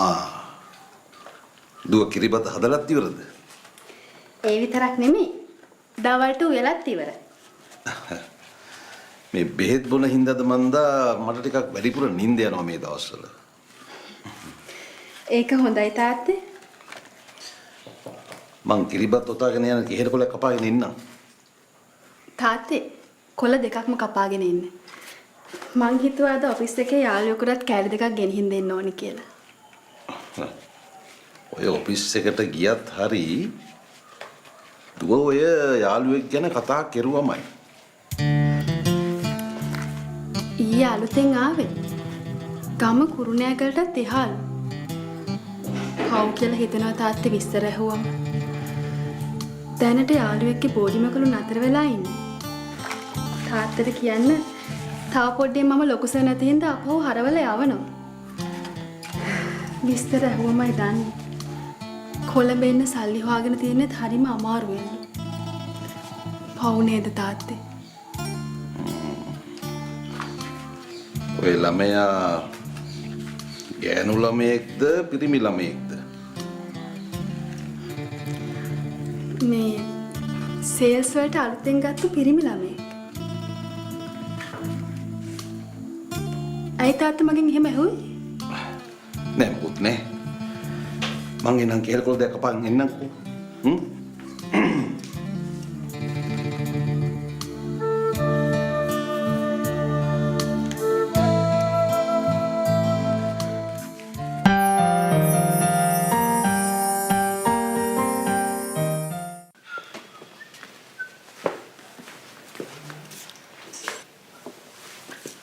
ආ. දුව කිරිබත හදලත් ඉවරද? ඒ විතරක් නෙමෙයි. දවල්ට උයලත් ඉවරයි. මේ බෙහෙත් බොන හින්දාද මන්දා මට ටිකක් වැඩිපුර නිින්ද යනවා මේ දවස්වල. ඒක හොඳයි තාත්තේ. මං කිරිබත් ඔතාගෙන යන කෙහෙල් කොලයක් කපාගෙන ඉන්නම්. තාත්තේ කොළ දෙකක්ම කපාගෙන ඉන්න. මං හිතුවා අද ඔෆිස් එකේ යාළුවෙකුටත් කෑලි දෙකක් ගෙනihin දෙන්න ඕනි කියලා. ඔය ඔෆිස් එකට ගියත් හරි දුව ඔය යාළුවෙක් ගැන කතා කෙරුවමයි. ඊයේ අලුතෙන් ආවේ. ගම කුරුණෑගලටත් එහාලු. පව් කියලා හිතනවා තාත්තේ විස්තර ඇහුවම. දැනට යාළුවෙක්ගේ බෝඩිමකළු නතර වෙලා ඉන්නේ. තාත්තට කියන්න තව පොඩ්ඩෙන් මම ලොකු සර් නැති හින්දා අපහු හරවලා යවනවා. විස්තර ඇහුවමයි දන්නේ. කොළඹ එන්න සල්ලි හොයාගෙන තියෙනෙත් හරිම අමාරුවෙන්ලු. පව් නේද තාත්තේ? ඔය ළමයා ගෑනු ළමයෙක්ද පිරිමි ළමයෙක්ද? මේ සේල්ස් වලට අලුතෙන් ගත්තු පිරිමි ළමයෙක්. ඇයි තාත්තා මගෙන් එහෙම ඇහුවේ? නෑ මොකුත් නෑ. මං එනම් කේල් කොළ දෙයක් කපාගෙන එන්නම්කෝ. හ්ම්?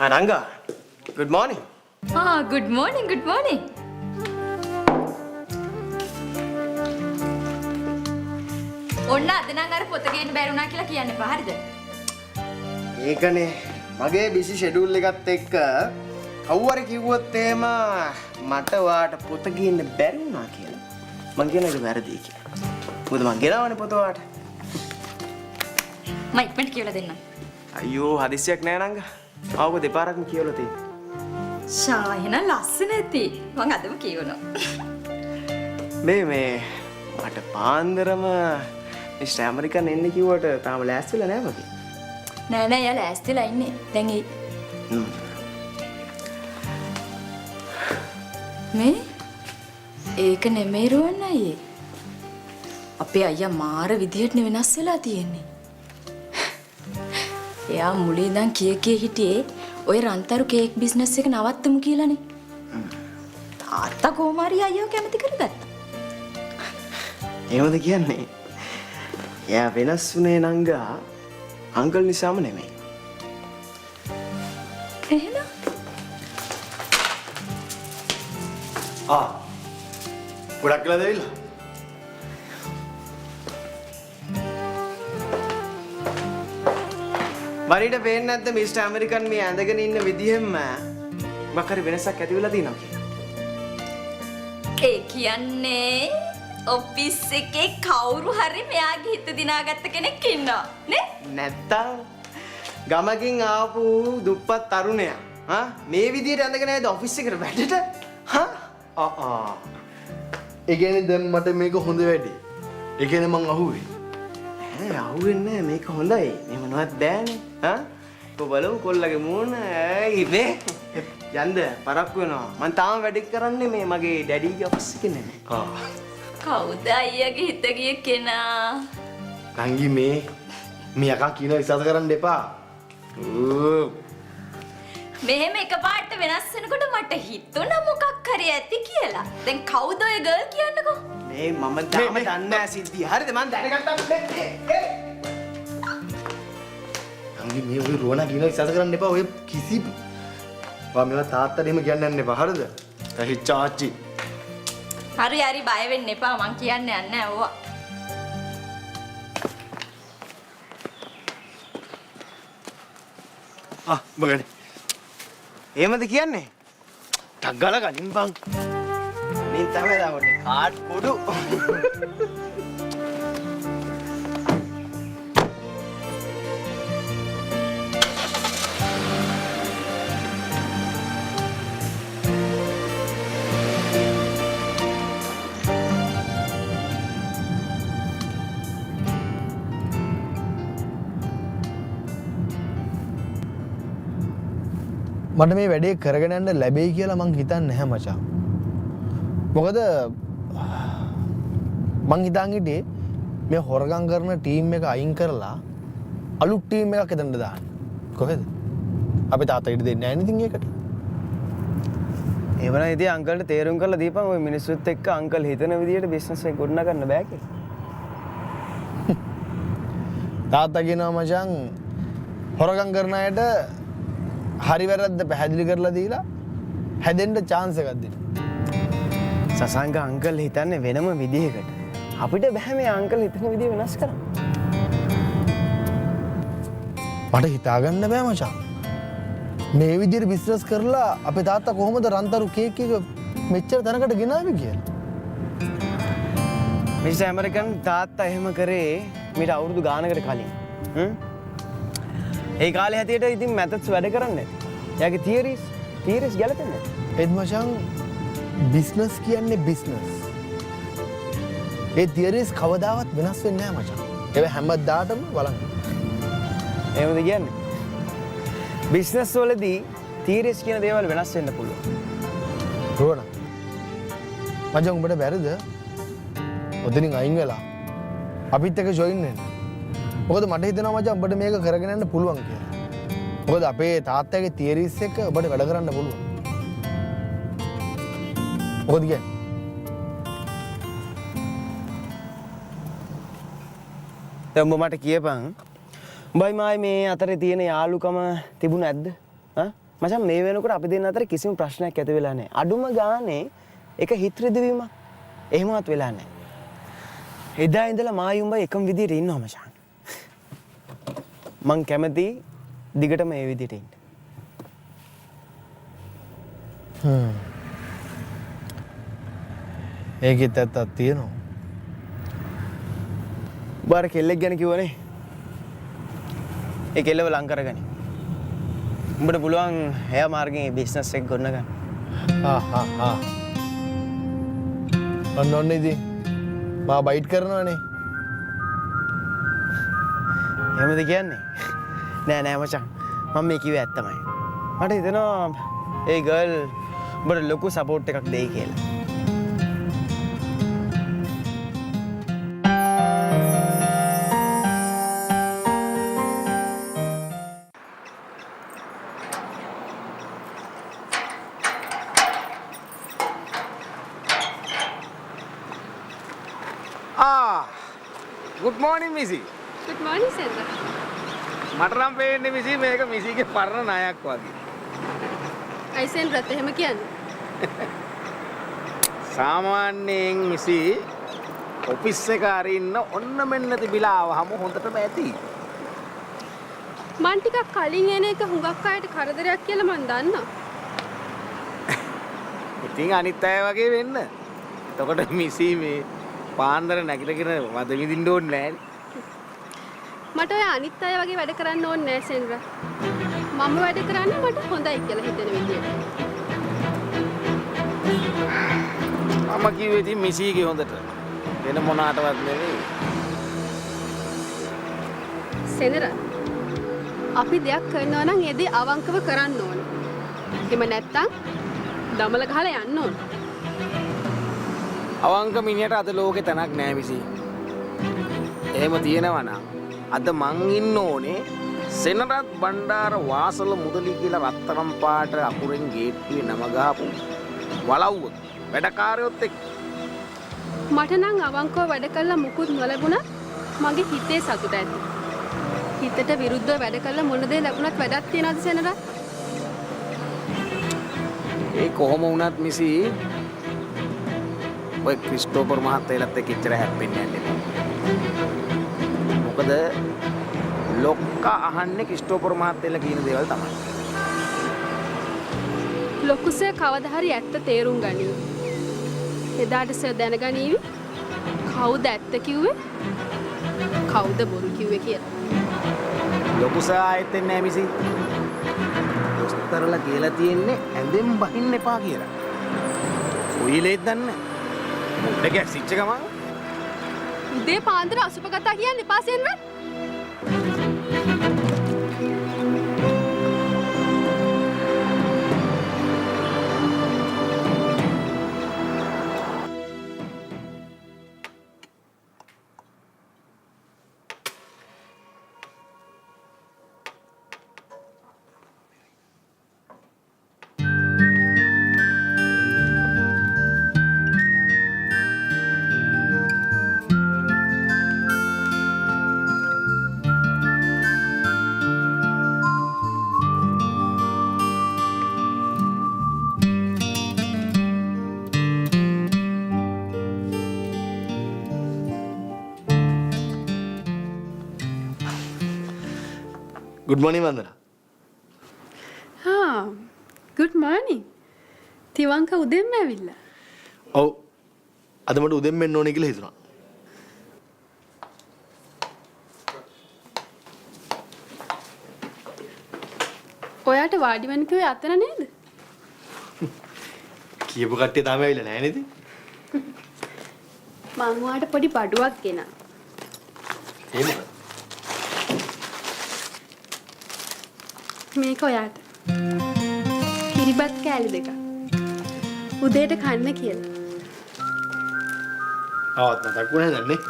Ah, Ranga, good morning. Ah, good morning, good morning. ඔන්න අද නම් අර පොත ගේන්න බැරි වුණා කියලා කියන්න එපා, හරිද? ඒකනේ මගේ බිසි ෂෙඩියුල් එකත් එක්ක කවුරු හරි කිව්වොත් එහෙම මට ඔයාට පොත ගේන්න බැරි වුණා කියලා. මං කියන එක වැරදි කියලා. මොකද මං ගෙනාවනේ පොත ඔයාට. මම ඉක්මනට කියවලා දෙන්නම්. අයියෝ හදිස්සියක් නෑ නංගා. ආවක දෙපාරක්ම කියවලා තියෙන්නේ. ෂා එහෙනම් ලස්සන ඇති. මං අදම කියවනවා. මේ මේ මට පාන්දරම මිස්ටර් ඇමරිකන් එන්න කිව්වට තාම ලෑස්තිලා නෑ වගේ. නෑ නෑ එයා ලෑස්තිලා ඉන්නේ. දැන් එයි. මේ ඒක නෙමෙයි රුවන් අයියේ. අපේ අයියා මාර විදිහට වෙනස් වෙලා තියෙන්නේ. එයා මුලින් ඉඳන් කිය කිය හිටියේ ඔය රන්තරු කේක් බිස්නස් එක නවත්තමු කියලානේ. තාත්තා කොහොම හරි අයියව කැමති කරගත්තා. එහෙමද කියන්නේ? එයා වෙනස් වුණේ නංගා අංකල් නිසාම නෙමෙයි. එහෙනම්? ආ ගොඩක් වෙලාද ඇවිල්ලා? වරිට පේන්නේ නැද්ද මිස්ටර් ඇමරිකන් මේ ඇඳගෙන ඉන්න විදිහෙන්ම මොකක් හරි වෙනසක් ඇති වෙලා තියෙනවා කියලා? ඒ කියන්නේ ඔෆිස් එකේ කවුරු හරි මෙයාගේ හිත දිනාගත්ත කෙනෙක් ඉන්නවා නේ? නැත්තම් ගමකින් ආපු දුප්පත් තරුණයා හා මේ විදිහට ඇඳගෙන ආයද ඔෆිස් එකට වැඩට? හා? ආ ආ. ඒ කියන්නේ දැන් මට මේක හොඳ වැඩි. ඒ කියන්නේ මං අහුවේ. නෑ අහුවෙන්නේ නෑ මේක හොඳයි. මේ මොනවත් බෑනේ. හා? කො බලමු කොල්ලගේ මූණ. ඇයි මේ? යන්න පරක්කු වෙනවා. මං තාම වැඩ කරන්නේ මේ මගේ ඩැඩීගේ ඔෆිස් එකේ නෙමෙයි. ආ. කවුද අයියාගේ හිත ගිය කෙනා? නංගි මේ මේ යකා කියන විශ්වාස කරන්න එපා. ඌ මෙහෙම එකපාරට වෙනස් වෙනකොට මට හිතුණා මොකක් හරි ඇති කියලා. දැන් කවුද ඔය ගර්ල් කියන්නකෝ? මේ මම තාම දන්නේ නෑ සිද්ධිය. හරිද? මං දැනගත්තා. මේ නංගි මේ ඔය රෝණා කියන විශ්වාස කරන්න එපා. ඔය කිසි වා මේවා තාත්තට එහෙම කියන්න යන්න එපා. හරිද? ඇහි චාචි. හරි හරි බය වෙන්න එපා. මං කියන්න යන්නේ නෑ ඕවා. ආ මගනේ. එහෙමද කියන්නේ? ටක් ගාලා ගනින් බං. අනිත් තමයි දාන්නේ කාඩ් කුඩු. මට මේ වැඩේ කරගෙන යන්න ලැබෙයි කියලා මං හිතන්නේ නැහැ මචං. මොකද මං හිතන් හිටියේ මේ හොරගම් කරන ටීම් එක අයින් කරලා අලුත් ටීම් එකක් එතනට දාන්න. කොහෙද? අපි තාත්තා ඉඩ දෙන්නේ නැහැ නේ ඉතින් ඒකට. ඒ වුණා ඉතින් අංකල්ට තේරුම් කරලා දීපන් ඔය මිනිස්සුත් එක්ක අංකල් හිතන විදියට බිස්නස් එක ගොඩනගන්න බෑ කියලා. තාත්තා කියනවා මචං හොරගම් කරන අයට හරි වැරද්ද පැහැදිලි කරලා දීලා හැදෙන්න චාන්ස් එකක් දෙන්න. සසංග අංකල් හිතන්නේ වෙනම විදිහකට. අපිට බෑ මේ අංකල් හිතන විදිය වෙනස් කරන්න. මට හිතාගන්න බෑ මචං. මේ විදිහට බිස්නස් කරලා අපේ තාත්තා කොහොමද රන්තරු කේක් එක මෙච්චර තැනකට ගෙනාවේ කියලා. මිස්ටර් ඇමරිකන් තාත්තා එහෙම කරේ මීට අවුරුදු ගානකට කලින්. ඒ කාලේ හැටියට ඉතින් මැතඩ්ස් වැඩ කරන්නේ නැති. එයාගේ තියරිස් ගැලපෙන්නේ නැති. ඒත් මචං බිස්නස් කියන්නේ බිස්නස්. ඒ තියරිස් කවදාවත් වෙනස් වෙන්නේ නැහැ මචං. ඒවා හැමදාටම වළංගු. එහෙමද කියන්නේ? බිස්නස් වලදී තියරිස් කියන දේවල් වෙනස් වෙන්න පුළුවන්. රෝණ මචං උඹට බැරිද ඔතනින් අයින් වෙලා අපිත් එක්ක ජොයින් වෙන්න? මොකද මට හිතෙනවා මචං උඹට මේක කරගෙන යන්න පුළුවන් කියලා. මොකද අපේ තාත්තගේ තියරිස් එක ඔබට වැඩ කරන්න පුළුවන්. මොකද කියන්නේ? දැන් උඹ මට කියපන් උඹයි මායි මේ අතරේ තියෙන යාළුකම තිබුණ නැද්ද? ආ මචං මේ වෙනකොට අපි දෙන්න අතර කිසිම ප්‍රශ්නයක් ඇති වෙලා නැහැ. අඩුම ගානේ එක හිත රිදවීමක් එහෙමවත් වෙලා නැහැ. එදා ඉඳලා මායි උඹයි එකම විදියට ඉන්නවා මචං. මං කැමති දිගටම මේ විදියට ඉන්න. ඒකෙත් ඇත්තක් තියෙනවා. උඹ අර කෙල්ලෙක් ගැන කිව්වනේ. ඒ කෙල්ලව ලං කරගනි. උඹට පුළුවන් එයා මාර්ගෙන් ඒ බිස්නස් එක ගොඩනගන්න. ආ ආ ආ. ඔන්න ඔන්න ඉතින් මා බයිට් කරනවනේ. එහෙමද කියන්නේ? නෑ නෑ මචං. මම මේ කිව්වේ ඇත්තමයි. මට හිතෙනවා ඒ ගර්ල් උඹට ලොකු සපෝට් එකක් දෙයි කියලා. Good morning Missy. Good morning Senra. මට නම් පේන්නේ මිසි මේක මිසිගේ පරණ ණයක් වගේ. අයි සෙන්රත් එහෙම කියන්නේ? සාමාන්‍යයෙන් මිසි ඔෆිස් එක අරින්න ඔන්න මෙන්න තිබිලා ආවහම හොඳටම ඇති. මං ටිකක් කලින් එන එක හුඟක් අයට කරදරයක් කියලා මං දන්නවා. ඉතින් අනිත් අය වගේ වෙන්න. එතකොට මිසි මේ පාන්දර නැගිටගෙන වද විඳින්න ඕනේ නෑනේ. මට ඔය අනිත් අය වගේ වැඩ කරන්න ඕනේ නෑ සෙන්රා. මම වැඩ කරන්නේ මට හොඳයි කියලා හිතෙන විදියට. මම කිව්වේ ඉතින් මිසීගේ හොඳට. වෙන මොනාටවත් නෙවෙයි. සෙනරා අපි දෙයක් කරනවා නම් ඒ දේ අවංකව කරන්න ඕන. එහෙම නැත්තම් දමල ගහලා යන්න ඕන. අවංක මිනිහට අද ලෝකේ තැනක් නෑ මිසී. එහෙම තියෙනවා නම් අද මං ඉන්න ඕනේ සෙනරත් බණ්ඩාර වාසල මුදලි කියලා රත්තරන් පාට අකුරෙන් ගේට්ටුවේ නම ගහපු වලව්ව වැඩකාරයොත් එක්ක. මට නම් අවංකව වැඩ කළා මුකුත් නොලැබුණත් මගේ හිතේ සතුට ඇති. හිතට විරුද්ධව වැඩ කළා මොන දේ ලැබුණත් වැඩක් තියනවද සෙනරත්? ඒ කොහොම වුණත් මිසී ඔය ක්‍රිස්ටෝෆර් මහත්තයලත් එක්ක ඉච්චර හැප්පෙන්නේ නැහැ. මොකද ලොක්කා අහන්නේ ක්‍රිස්ටෝෆර් මහත්තයලා කියන දේවල් තමයි. ලොකු සර් කවදා හරි ඇත්ත තේරුම් ගනීවි. එදාට සර් දැනගනීවි කවුද ඇත්ත කිව්වේ කවුද බොරු කිව්වේ කියලා. ලොකු සර් ආයෙත් එන්නේ නැහැ මිසි. දොස්තරලා කියලා තියෙන්නේ ඇඳෙන් බහින්න එපා කියලා. කොයිලේද දන්නේ නැහැ. මොකද ගැසිච්ච ගමන් උදේ පාන්දර අසුප කතා කියන්න එපා සෙන්රත්. Good morning Vandana. හා ගුඩ් මෝර්නිං. තිවංක උදෙන්ම ඇවිල්ලා. ඔව්. අද මට උදෙන්ම එන්න ඕනේ කියලා හිතුණා. ඔයාට වාඩි වෙන්න කිව්වේ අතන නේද? කියපු කට්ටිය තාම ඇවිල්ලා නැහැ නේද? මං ඔයාට පොඩි බඩුවක් ගෙනා. ඒ මොකද? මේක ඔයාට. කිරිබත් කෑලි දෙකක්. උදේට කන්න කියලා. ආවත් මතක් වුණා නේද නේ?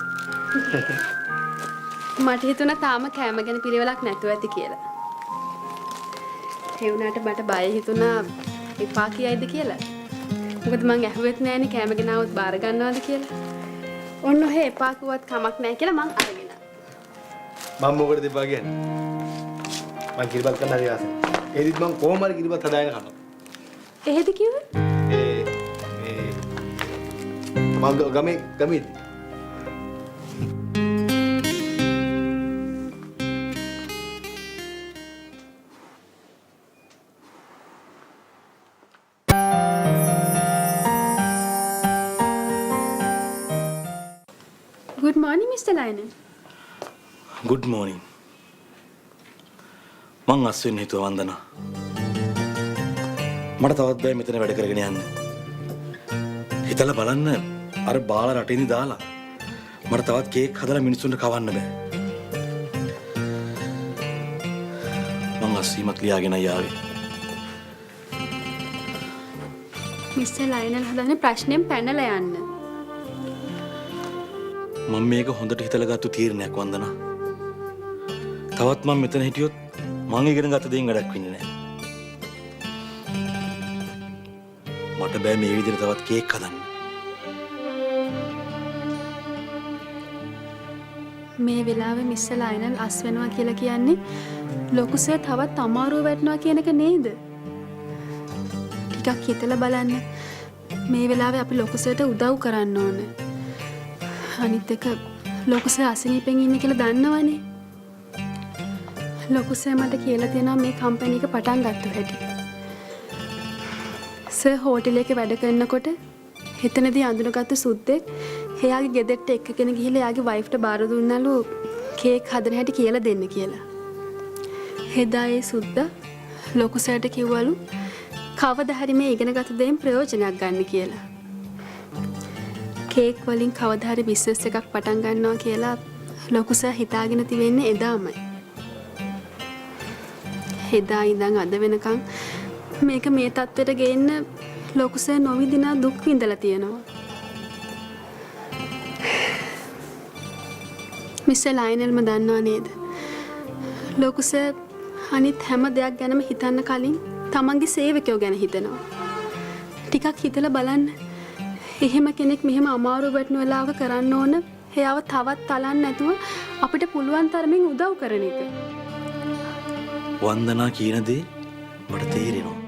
මට හිතුණා තාම කෑම ගැන පිළිවෙලක් නැතුව ඇති කියලා. ඒ වුණාට මට බය හිතුණා එපා කියයිද කියලා. මොකද මං ඇහුවෙත් නෑනේ කෑම ගෙනාවොත් බාර ගන්නවද කියලා. ඔන්න ඔහෙ එපා කිව්වත් කමක් නෑ කියලා මං අරගෙන ආවා. මං මොකටද එපා කියන්නේ? මං කිරිබත් කන්න හරි ආසයි. ඒදිත් මං කොහොම හරි කිරිබත් හදාගෙන කනවා. එහෙද කිව්වේ? ඒ ඒ මං ගමේ ගමේදී. Good morning Mr. Lionel. Good morning. මං අස් වෙන්න හිතුවා වන්දනා. මට තවත් බෑ මෙතන වැඩ කරගෙන යන්න. හිතලා බලන්න අර බාල රටේ දාලා මට තවත් කේක් හදලා මිනිස්සුන්ට කවන්න බෑ. මං අස්වීමක් ලියාගෙනයි ආවේ. මිස්ටර් ලයනල් හදන්නේ ප්‍රශ්නෙන් පැනලා යන්න. මම මේක හොඳට හිතලා ගත්තු තීරණයක් වන්දනා. තවත් මං මෙතන හිටියොත් මං ඉගෙන ගත්ත දේෙන් වැඩක් වෙන්නේ නෑ. මට බෑ මේ විදිහට තවත් කේක් හදන්න. මේ වෙලාවේ මිස්ටර් ලයනල් අස් වෙනවා කියලා කියන්නේ ලොකු සර් තවත් අමාරුව වැටෙනවා කියන එක නේද? ටිකක් හිතලා බලන්න. මේ වෙලාවේ අපි ලොකු සර්ට උදව් කරන්න ඕන. අනිත් එක ලොකු සර් අසනීපෙන් ඉන්නේ කියලා දන්නවනේ. ලොකු සර් මට කියලා තියෙනවා මේ කම්පැනි එක පටන් ගත්ත හැටි. සර් හෝටල් එකේ වැඩ කරනකොට එතනදී අඳුනගත්තු සුද්දෙක් එයාගේ ගෙදරට එක්කගෙන ගිහිල්ලා එයාගේ වයිෆ්ට බාර දුන්නලු කේක් හදන හැටි කියලා දෙන්න කියලා. එදා ඒ සුද්දා ලොකු සර්ට කිව්වලු කවදා හරි මේ ඉගෙනගත්ත දේෙන් ප්‍රයෝජනයක් ගන්න කියලා. කේක් වලින් කවදා හරි බිස්නස් එකක් පටන් ගන්නවා කියලා ලොකු සර් හිතාගෙන තිබෙන්නේ එදාමයි. එදා ඉඳන් අද වෙනකන් මේක මේ තත්ත්වයට ගේන්න ලොකු සර් නොවිඳිනා දුක් විඳලා තියෙනවා. මිස්ටර් ලයනල්ම දන්නවා නේද? ලොකු සර් අනිත් හැම දෙයක් ගැනම හිතන්න කලින් තමන්ගේ සේවකයෝ ගැන හිතනවා. ටිකක් හිතලා බලන්න. එහෙම කෙනෙක් මෙහෙම අමාරු වැටෙන වෙලාවක කරන්න ඕන එයාව තවත් තලන්න නැතුව අපිට පුළුවන් තරමින් උදව් කරන එක. වන්දනා කියන දේ මට තේරෙනවා.